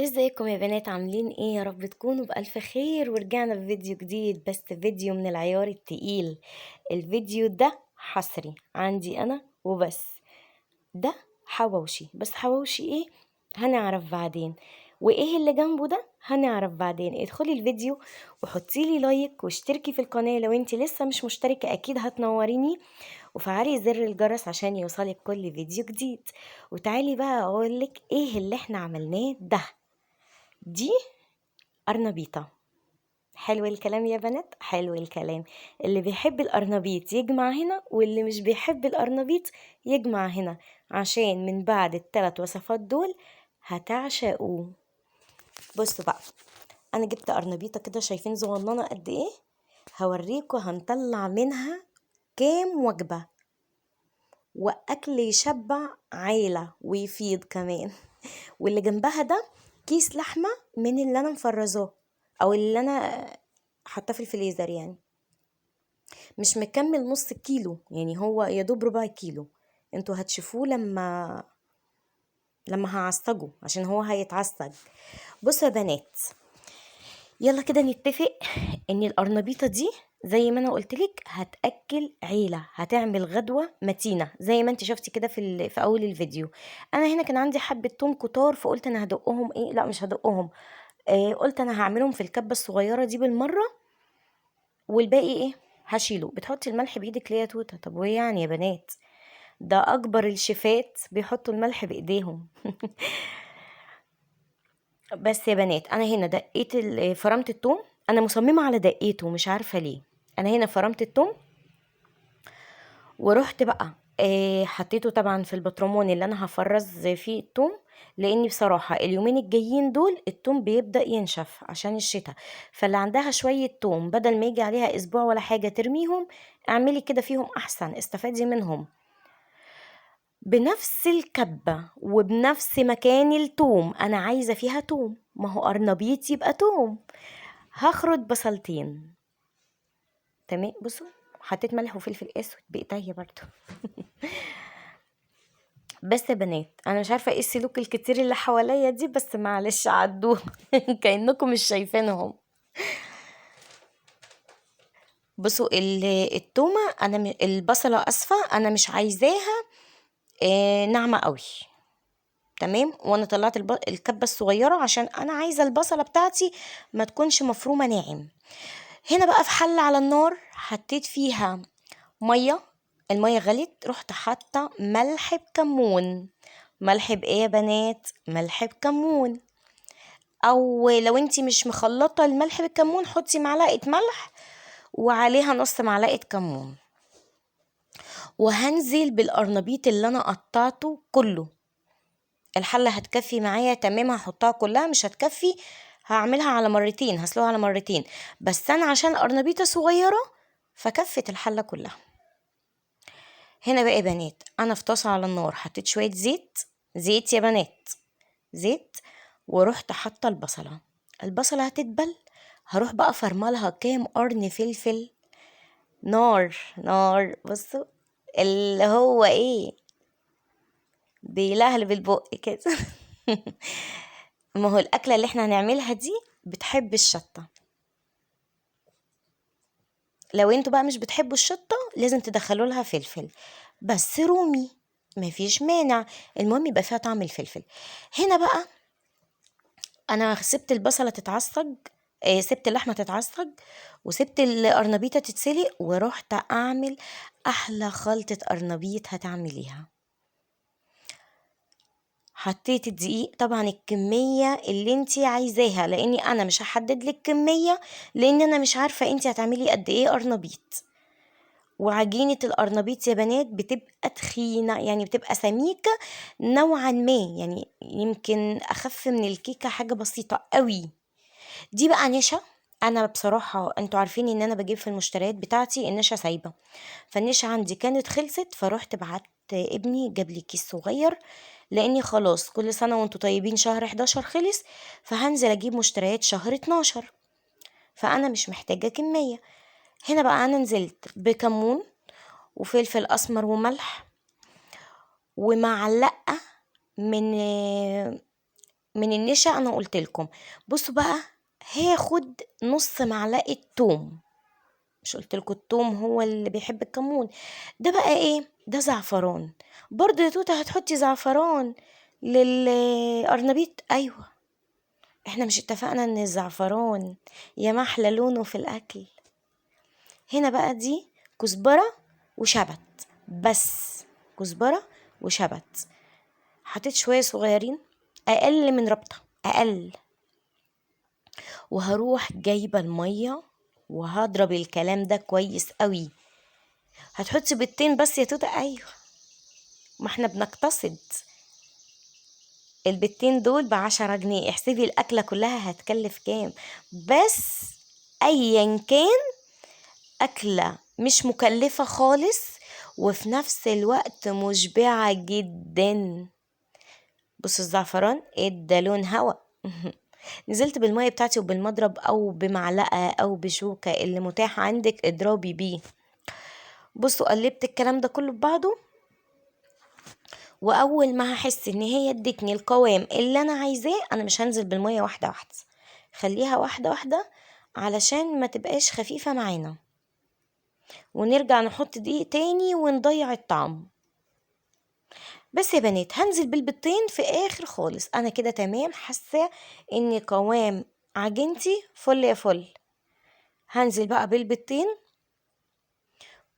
ازيكم يا بنات؟ عاملين ايه؟ يا رب تكونوا بألف خير. ورجعنا في فيديو جديد، بس فيديو من العيار التقيل. الفيديو ده حصري عندي انا وبس. ده حواوشي، بس حواوشي ايه هنعرف بعدين، وايه اللي جنبه ده هنعرف بعدين. ادخلي الفيديو وحطي لي like واشتركي في القناة لو انت لسه مش مشتركة، اكيد هتنوريني، وفعلي زر الجرس عشان يوصلك كل فيديو جديد. وتعالي بقى اقولك ايه اللي احنا عملناه ده. دي قرنبيطة. حلو الكلام يا بنات، حلو الكلام. اللي بيحب القرنبيط يجمع هنا، واللي مش بيحب القرنبيط يجمع هنا، عشان من بعد الثلاث وصفات دول هتعشقوه. بصوا بقى، انا جبت قرنبيطة كده، شايفين صغننة قد ايه؟ هوريكوا هنطلع منها كام وجبة، واكل يشبع عيلة ويفيض كمان. واللي جنبها ده كيس لحمة من اللي انا مفرزاه او اللي انا حاطاه في الفريزر، يعني مش مكمل نص كيلو، يعني هو يا دوب ربع كيلو. انتوا هتشوفوه لما هعصجه، عشان هو هيتعصج. بصوا يا بنات، يلا كده نتفق ان القرنبيطه دي زي ما انا قلتلك هتاكل عيله، هتعمل غدوه متينة زي ما انت شفتي كده في اول الفيديو. انا هنا كان عندي حبه توم كتار، فقلت انا هدقهم ايه، لا مش هدقهم، قلت انا هعملهم في الكبه الصغيرة دي بالمرة، والباقي ايه هشيله. بتحطي الملح بايدك ليه يا توته؟ طب وايه يعني يا بنات، ده اكبر الشيفات بيحطوا الملح بايديهم. بس يا بنات انا هنا دقيت فرمت التوم، انا مصممه على دقيته مش عارفه ليه. انا هنا فرمت التوم ورحت بقى حطيته طبعا في البطرمون اللي انا هفرز فيه التوم، لاني بصراحة اليومين الجايين دول التوم بيبدا ينشف عشان الشتاء، فاللي عندها شوية توم بدل ما يجي عليها اسبوع ولا حاجة ترميهم، اعملي كده فيهم احسن، استفادي منهم. بنفس الكبة وبنفس مكان التوم، انا عايزة فيها توم، ما هو قرنبيط يبقى توم. هخرط بصلتين، تمام. بصوا حطيت ملح وفلفل اسود بايديا برضو. بس يا بنات انا مش عارفه ايه السلوك الكتير اللي حواليا دي، بس معلش عدوها كانكم مش شايفينهم. بصوا التومه، انا البصله اسفه، انا مش عايزاها ناعمة قوي، تمام. وانا طلعت الكبه الصغيرة عشان انا عايزه البصله بتاعتي ما تكونش مفرومه ناعم. هنا بقى في حله على النار حطيت فيها مية، المية غلت، رحت حاطه ملح بكمون. ملح بايه يا بنات؟ ملح بكمون، او لو انتي مش مخلطه الملح بالكمون حطي معلقه ملح وعليها نص معلقه كمون. وهنزل بالقرنبيط اللي انا قطعته كله، الحلة هتكفي معايا تمام، هحطها كلها، مش هتكفي هعملها على مرتين، هسلقها على مرتين، بس انا عشان القرنبيطه صغيرة فكفت الحلة كلها. هنا بقى يا بنات انا في طاسه على النار حطيت شوية زيت، زيت يا بنات زيت، ورحت حاطه البصله. البصله هتدبل، هروح بقى فرملها كام قرن فلفل نار نار. بصوا اللي هو ايه بيلهلب البق كده. ما هو الاكلة اللي احنا هنعملها دي بتحب الشطه، لو انتوا بقى مش بتحبوا الشطه لازم تدخلوا لها فلفل، بس رومي مفيش مانع، المهم يبقى فيها طعم الفلفل. هنا بقى انا سبت البصله تتعصج، سبت اللحمة تتعصج وسبت القرنبيطه تتسلق، ورحت اعمل احلى خلطه قرنبيط هتعمليها. حطيت الدقيق، طبعا الكمية اللي انتي عايزاها، لاني انا مش هحدد لك كمية لان انا مش عارفه انتي هتعملي قد ايه قرنبيط. وعجينه القرنبيط يا بنات بتبقى تخينة، يعني بتبقى سميكة نوعا ما، يعني يمكن اخف من الكيكه حاجة بسيطة قوي. دي بقى نشا، انا بصراحة انتوا عارفين ان انا بجيب في المشتريات بتاعتي النشا سايبه، فالنشا عندي كانت خلصت، فروحت بعت ابني جاب لي كيس صغير، لاني خلاص كل سنة وانتوا طيبين شهر 11 خلص، فهنزل اجيب مشتريات شهر 12، فانا مش محتاجه كمية. هنا بقى انا نزلت بكمون وفلفل اسمر وملح ومعلقة من من النشا انا قلت لكم. بصوا بقى هاخد نص معلقه توم، مش قلت لكم التوم هو اللي بيحب الكمون. ده بقى ايه؟ ده زعفران برضو يا توته. هتحطي زعفران للقرنبيط؟ ايوه، احنا مش اتفقنا ان الزعفران يا محلى لونه في الاكل. هنا بقى دي كزبره وشبت، بس كزبره وشبت. حطيت شوية صغيرين، اقل من ربطه، اقل. وهروح جايبه المية وهضرب الكلام ده كويس قوي. هتحطي بيضتين بس يا توته؟ ايوه، ما احنا بنقتصد. البيضتين دول ب10 جنيه، احسبي الاكلة كلها هتكلف كام. بس ايا كان اكله مش مكلفة خالص، وفي نفس الوقت مشبعة جدا. بصوا الزعفران ادى لون هوا. نزلت بالمية بتاعتي وبالمضرب او بمعلقه او بشوكة اللي متاح عندك اضربي بيه. بصوا قلبت الكلام ده كله ببعضه، واول ما هحس ان هي ادتني القوام اللي انا عايزاه، انا مش هنزل بالمية واحدة واحدة، خليها واحدة واحدة علشان ما تبقاش خفيفة معانا، ونرجع نحط دقيق تاني ونضيع الطعم. بس يا بنات هنزل بالبيضتين في اخر خالص. انا كده تمام، حاسه ان قوام عجينتي فل يا فل. هنزل بقى بالبيضتين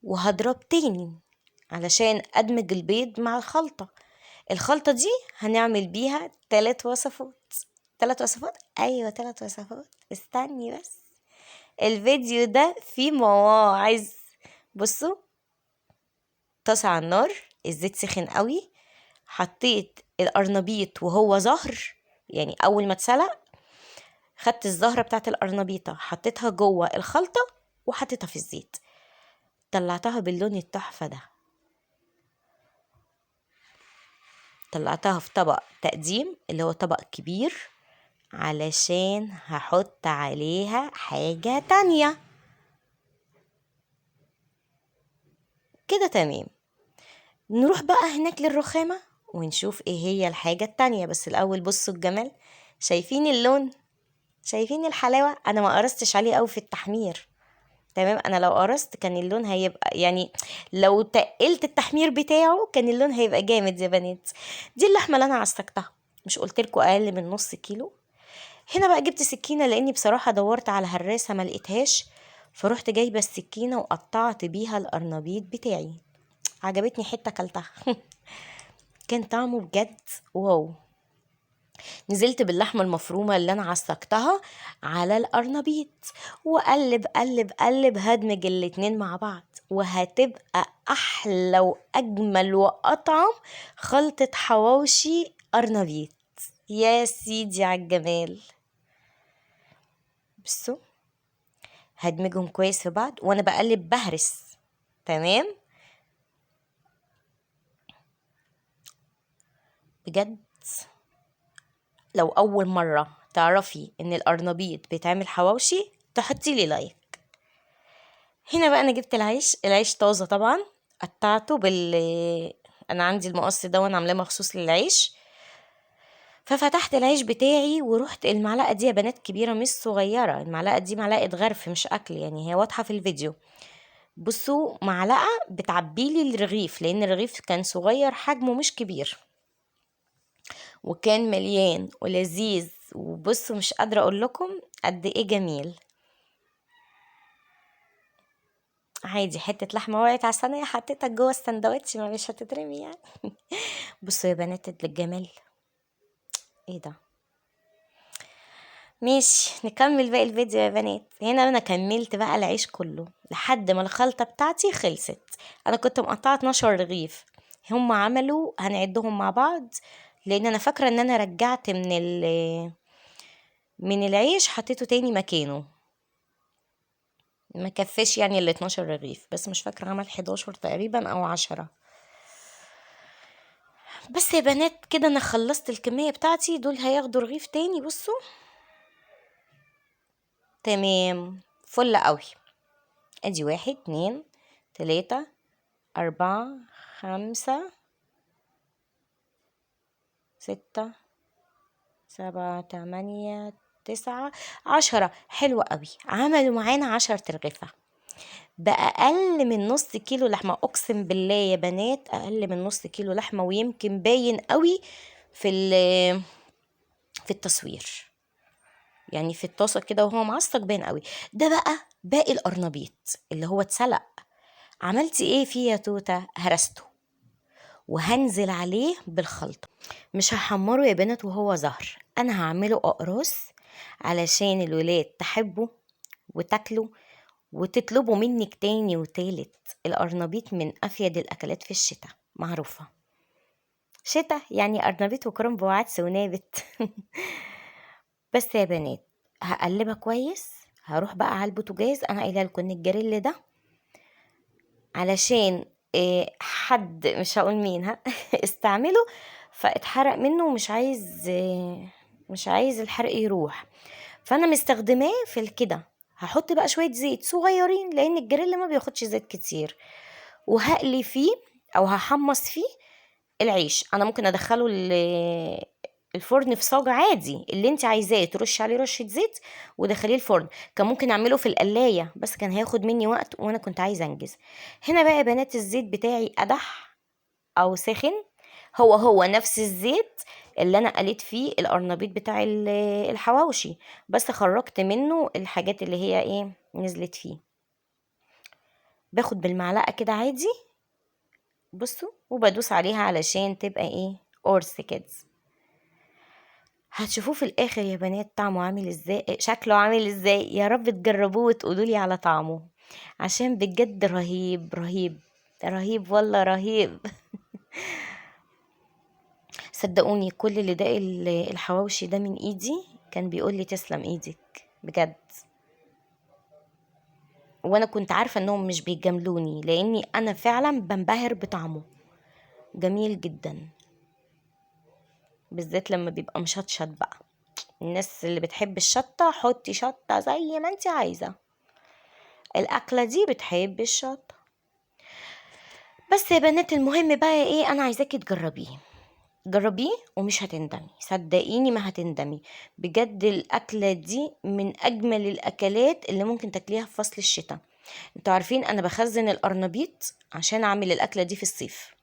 وهضرب تاني علشان ادمج البيض مع الخلطة. الخلطة دي هنعمل بيها 3 وصفات. 3 وصفات؟ ايوه 3 وصفات. استني بس، الفيديو ده فيه مواعظ. بصوا، طاسه على النار، الزيت سخن قوي، حطيت القرنبيط وهو زهر، يعني اول ما اتسلق خدت الزهرة بتاعت القرنبيطه حطيتها جوه الخلطة وحطيتها في الزيت، طلعتها باللون التحفة ده. طلعتها في طبق تقديم اللي هو طبق كبير علشان هحط عليها حاجة تانية كده. تمام، نروح بقى هناك للرخامة ونشوف ايه هي الحاجة التانية. بس الاول بصوا الجمال، شايفين اللون، شايفين الحلاوة. انا ما قرصتش عليه قوي في التحمير، تمام. انا لو قرصت كان اللون هيبقى، يعني لو تقلت التحمير بتاعه كان اللون هيبقى جامد يا بنات. دي اللحمة اللي انا عصقتها، مش قلت لكم اقل من نص كيلو. هنا بقى جبت سكينة لاني بصراحة دورت على هراسة ما لقيتهاش، فروحت جايبة السكينة وقطعت بيها القرنبيط بتاعي. عجبتني حتة كلتها. كان طعمه بجد واو. نزلت باللحمة المفرومة اللي أنا عصقتها على القرنبيط، وقلب قلب قلب، هدمج الاتنين مع بعض، وهتبقى أحلى وأجمل وأطعم خلطة حواوشي قرنبيط. يا سيدي على الجمال. بصوا هدمجهم كويس في بعض وأنا بقلب بهرس. تمام، بجد لو أول مرة تعرفي إن القرنبيط بيتعمل حواوشي تحطي لي like. هنا بقى أنا جبت العيش، العيش طازة طبعا، قطعته أنا عندي المقص ده وأنا عاملاه مخصوص للعيش. ففتحت العيش بتاعي ورحت، المعلقة دي يا بنات كبيرة مش صغيرة، المعلقة دي معلقة غرف مش أكل، يعني هي واضحة في الفيديو. بصوا معلقة بتعبيلي الرغيف، لأن الرغيف كان صغير حجمه مش كبير، وكان مليان ولذيذ. وبصوا مش قادرة اقول لكم قد ايه جميل. عادي حتة لحمة وقعت على الصينية حطيتها جوه السندوتش، ما مش هتترمي يعني. بصوا يا بنات الجمال، ايه ده. ماشي نكمل باقي الفيديو يا بنات. هنا انا كملت بقى العيش كله لحد ما الخلطة بتاعتي خلصت. انا كنت مقطعة 12 رغيف، هم عملوا هنعدهم مع بعض، لان انا فاكره ان انا رجعت من العيش حطيته تاني مكانه، ما كفاش يعني ال 12 رغيف، بس مش فاكره عمل 11 تقريبا او 10. بس يا بنات كده انا خلصت الكمية بتاعتي، دول هياخدوا رغيف تاني. بصوا تمام فل قوي. ادي 1 2 3 4 5 6 7 8 9 10. حلو قوي، عملوا معانا 10 ترغيفة بأقل من نص كيلو لحمة. أقسم بالله يا بنات أقل من نص كيلو لحمة، ويمكن باين قوي في التصوير، يعني في الطاسة كده وهو معصج باين قوي. ده بقى باقي القرنبيط اللي هو اتسلق. عملتي ايه فيه يا توتة؟ هرسته وهنزل عليه بالخلطة. مش هحمره يا بنات وهو زهر، انا هعمله اقراص علشان الولاد تحبه وتاكله وتطلبوا منك تاني وتالت. القرنبيط من افيد الاكلات في الشتاء، معروفة شتاء يعني قرنبيط وكرنب وعدس ونابت. بس يا بنات هقلبها كويس. هروح بقى على البوتاجاز. انا قايله لكم ان الجريل ده علشان حد مش هقول مين ها استعمله فاتحرق منه ومش عايز مش عايز الحرق يروح، فانا مستخدماه في الكده. هحط بقى شوية زيت صغيرين لان الجريل ما بياخدش زيت كتير، وهقلي فيه او هحمص فيه العيش. انا ممكن ادخله الفرن في صاج عادي، اللي انت عايزاه ترشي عليه رشه زيت ودخليه الفرن. كان ممكن اعمله في القلايه بس كان هياخد مني وقت وانا كنت عايزه انجز. هنا بقى يا بنات الزيت بتاعي قدح او سخن، هو هو نفس الزيت اللي انا قليت فيه القرنبيط بتاع الحواوشي، بس خرجت منه الحاجات اللي هي ايه نزلت فيه. باخد بالمعلقه كده عادي بصوا، وبدوس عليها علشان تبقى ايه قرص كده. هتشوفوه في الاخر يا بنات طعمه عامل ازاي، شكله عامل ازاي. يا رب تجربوه وتقولوا لي على طعمه، عشان بجد رهيب رهيب رهيب والله رهيب. صدقوني كل اللي داق الحواوشي ده من ايدي كان بيقول لي تسلم ايدك بجد، وانا كنت عارفه انهم مش بيجاملوني لاني انا فعلا بنبهر بطعمه، جميل جدا، بالذات لما بيبقى مشطشط بقى. الناس اللي بتحب الشطه حطي شطه زي ما انت عايزه، الاكلة دي بتحب الشطه. بس يا بنات المهم بقى ايه، انا عايزاكي تجربيه، جربيه ومش هتندمي، صدقيني ما هتندمي بجد. الاكلة دي من اجمل الاكلات اللي ممكن تاكليها في فصل الشتاء. انتوا عارفين انا بخزن القرنبيط عشان اعمل الاكلة دي في الصيف،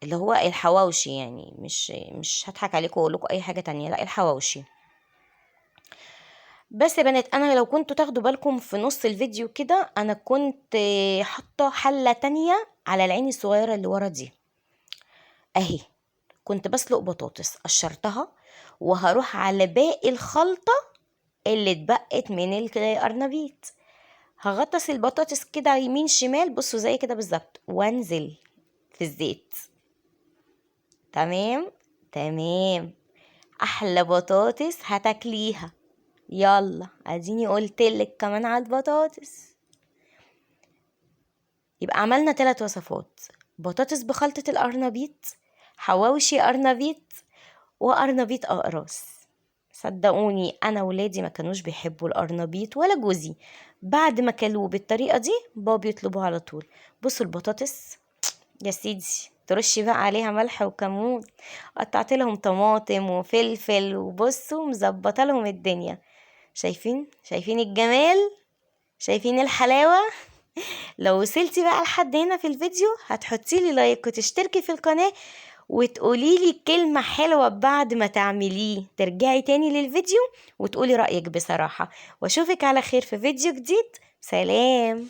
اللي هو الحواوشي، يعني مش هضحك عليكم واقول لكم اي حاجة تانية، لا الحواوشي. بس يا بنات انا لو كنتوا تاخدوا بالكم في نص الفيديو كده، انا كنت حاطه حله تانية على العين الصغيرة اللي ورا دي اهي، كنت بسلق بطاطس قشرتها، وهروح على باقي الخلطة اللي اتبقت من القرنبيط. هغطس البطاطس كده يمين شمال، بصوا زي كده بالظبط، وانزل في الزيت. تمام تمام، احلى بطاطس هتاكليها. يلا اديني قلتلك كمان على البطاطس. يبقى عملنا 3 وصفات: بطاطس بخلطة القرنبيط، حواوشي قرنبيط، وقرنبيط اقراص. صدقوني انا ولادي ما كانوش بيحبوا القرنبيط ولا جوزي، بعد ما كلوه بالطريقة دي بابا بيطلبوه على طول. بصوا البطاطس يا سيدي، ترشي بقى عليها ملح وكمون، قطعت لهم طماطم وفلفل، وبصوا مظبطه لهم الدنيا. شايفين؟ شايفين الجمال؟ شايفين الحلاوة؟ لو وصلتي بقى لحد هنا في الفيديو هتحطي لي لايك وتشتركي في القناة وتقولي لي كلمة حلوة بعد ما تعمليه، ترجعي تاني للفيديو وتقولي رأيك بصراحة. واشوفك على خير في فيديو جديد. سلام.